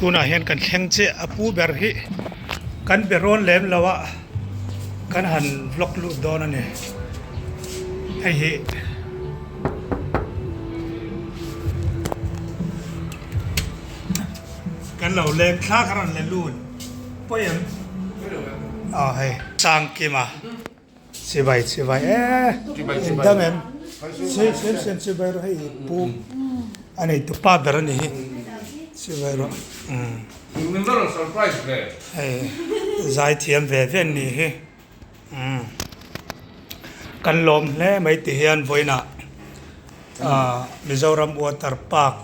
Tunah hian kan thleng chiah a pu ber hi kan be rawn lem lo a kan han vlog lut dawn a ni hei hi. Kan lo leng thla ka rawn la lut pawi em? Aw hei Sangkima chibai chibai e dam em sem sem sem chibai rawh hei pu a nei tu pa ber a ni hi chibai rawh hei zaithiam ve ve an nih hi. Umm kan lawm hle mai ti hian vawiinah ahh Mizoram water park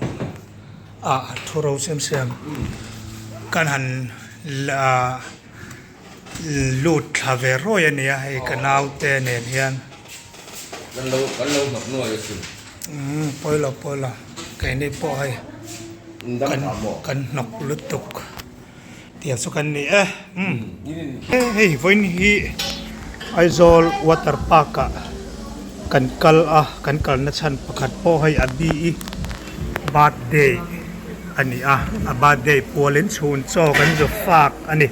ah thu ro siam siam kan han ahh lut thla ve rawi a nia hei ka naute nen hian. Kan lo kan lo hnawk nuai a sin. Umm pawilo pawilo keini pawh hei kan kan hnawk lutuk. Tiang chu kan ni e umm hei vawiin hi Aizawl water park ah kan kal a kan kalna chhan pakhat pawh hei a bi i birthday a ni a a birthday pualin chhun chaw kan zu fak a ni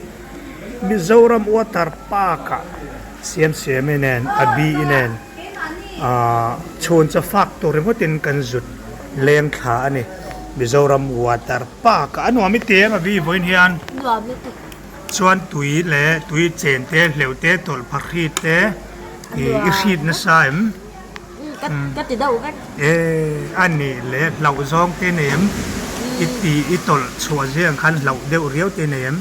Mizoram water park ah siam siam i nen a bi i nen ahh chhun chaw fak tur ringawtin kan zut leng thla a ni Mizoram water park a nuam i ti em a vi vawiin hian Nuam lutuk. Chuan tui leh tui chen te hleuh te tawlh pha hri te i hrit nasa em? Ka ka ti deuh vek. E a nih leh hlauh zawng te nei em? I ti i tawlh chhuah zeng khan hlauh deuh riau te nei em?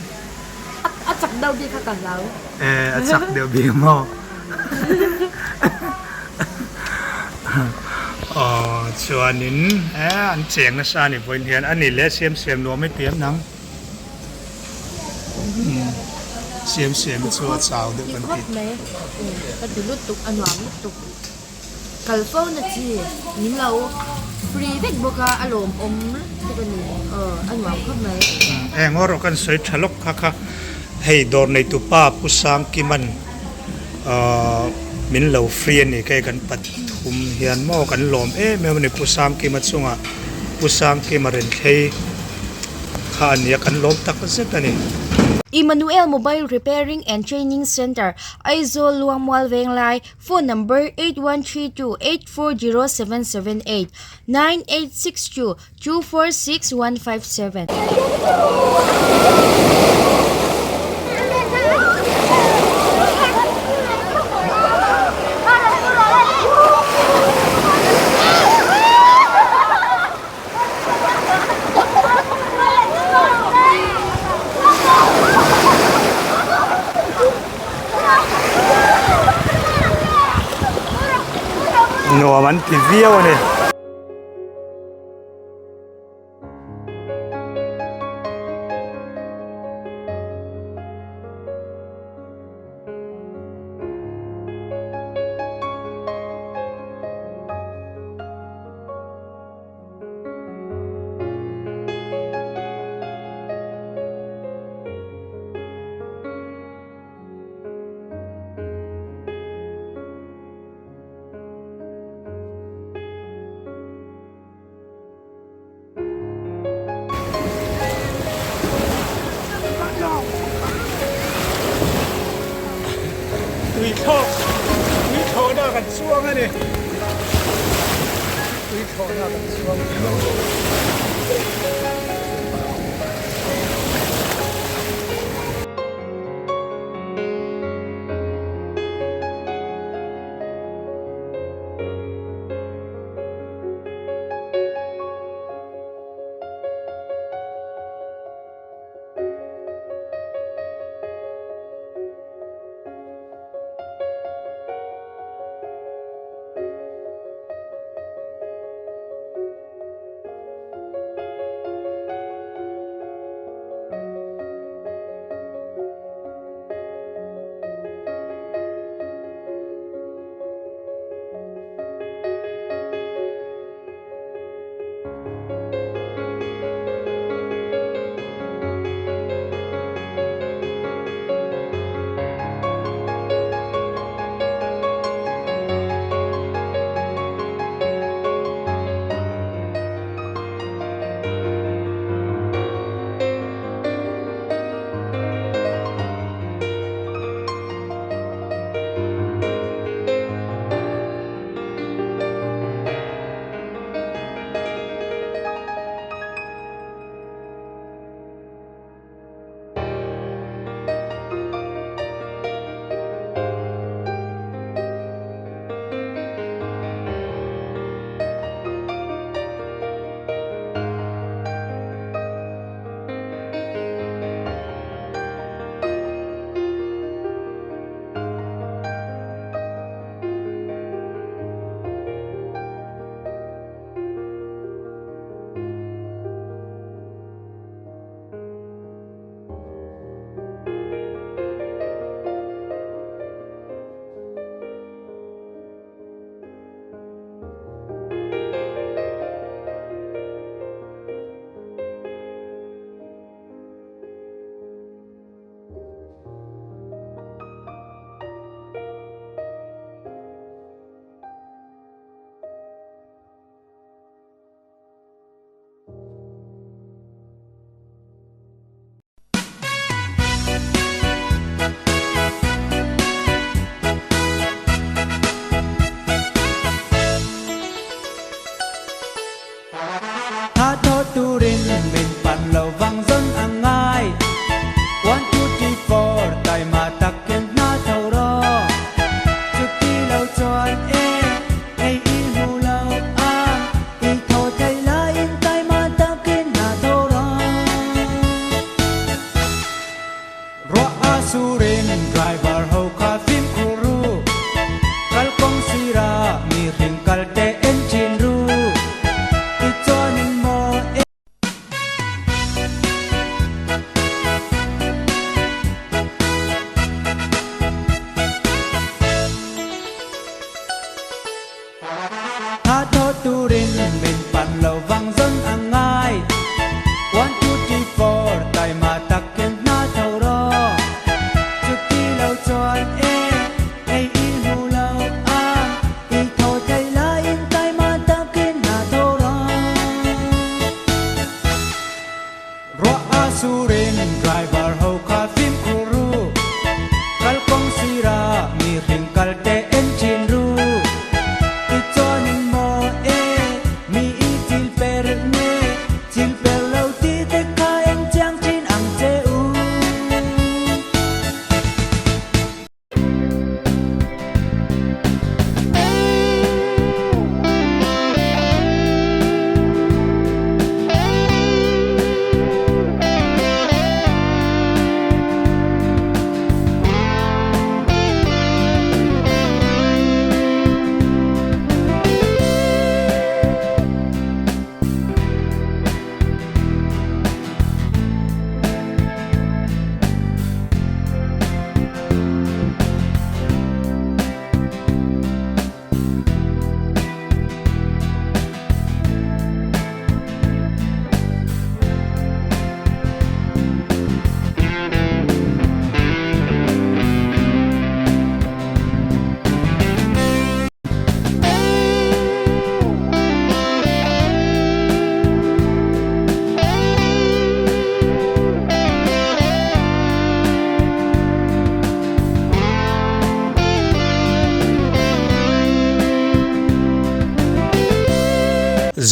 A chak deuh bik kha ka hlau. E a chak deuh bik maw? Aw chuanin e an cheng nasa a ni vawiin hian a ni le siam siam nuam i ti em nang siam siam hi chu a chau deuh kan ti. Ti khawp mai ka ti lutuk a nuam lutuk kal fo na chi min lo free vek bawk a a lawmawm lutuk a ni aw a nuam khawp mai. Eng erawh kan sawi tha lawk kha kha hei dawr neitu pa Pu Sangkiman. Ahh min lo free a ni kei kan pathum hian maw kan lawm em em a ni Pu Sangkima chungah Pu Sangkima Renthlei kha a nia kan lawm tak zet a ni. Emmanuel Mobile Repairing and Training Centre, Aizawl Luangmual Venglai, Phone number 8132840778, 9862 246157. Nuam an ti viau a ni. Tui thlawk tui thlawhna kan chuang a ni tui thlawhna kan chuang a ni. surin driver ho kha fimkhur ru, kalkawng sira mihring kal te en thin ru, tichuanin maw e. Tha thaw turin min pan lo vang zawn a ngai. One two three four taima takin hna tho rawh. Chuti lo chuan e ei i hmu lo a, i thaw thei laiin taima takin hna tho rawh. Ruah a surin driver ho kha fimkhur ru, kalkawng sira mihring kal te en thin ru. Tichuanin maw e mi i chil per nge, chil per lo ti te kha eng chiang thin ang che u.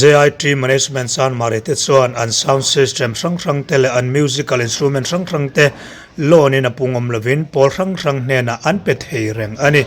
JIT Management Chanmari te chuan an sound system hrang hrang te leh an musical instrument hrang hrang te loan in a pungawm lovin pawl hrang hrang hnenah an pe thei reng a ni.